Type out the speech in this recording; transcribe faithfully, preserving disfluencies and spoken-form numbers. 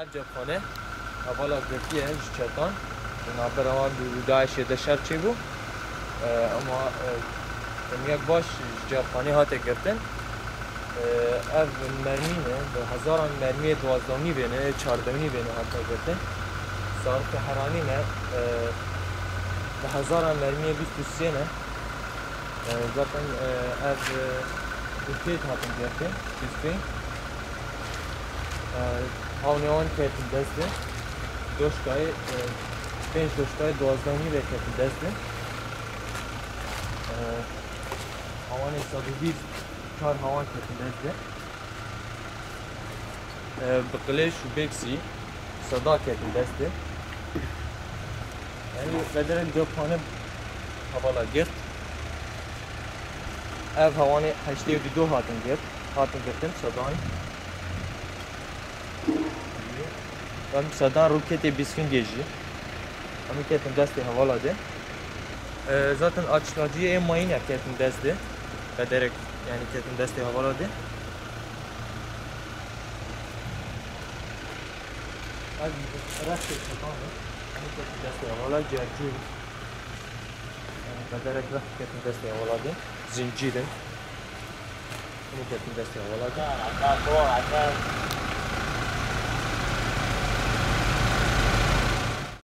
Ev cepxane hevala girtiye ji çetan. Di navbera wan û DAIŞê de şer çêbû. E, Ama e, em yek baş ji cepxanê hate girtin. E, Ev mermî ne, bi hezaran mermiyê duwazdeh û nîvê ne, çardeh û nîvê ne hate girtin. Zarokê heranî ne, e, bi hezaran mermiyê bîst û sê ne. E, Zaten e, ev e, bi fêt hatin girtin, bi fêt. E, Hawnê wan ketin destê. Doşkayê, e, pênc doşkayê duwazdeh û nîvê ketin destê. E, Hawanê sed û bîst çar hawan ketin destê. E, Bi qilêş û bêksî seda ketin destê. Yani federek cepxane hevala girt. Ev hawanê heştê û du hatin girt. Hatin girtin sedan. Em sedan roketê bîsfîngê jî. Em ketin destê hevala de. E, Zaten açıklayıcıya ê mayîne ketin destê. Federek yani ketin destê hevala de. Ez rextê sedan e. Em ketin destê hevala cercû. Federek rext ketin destê hevala de. Zincîr in. Em ketin destê hevala de.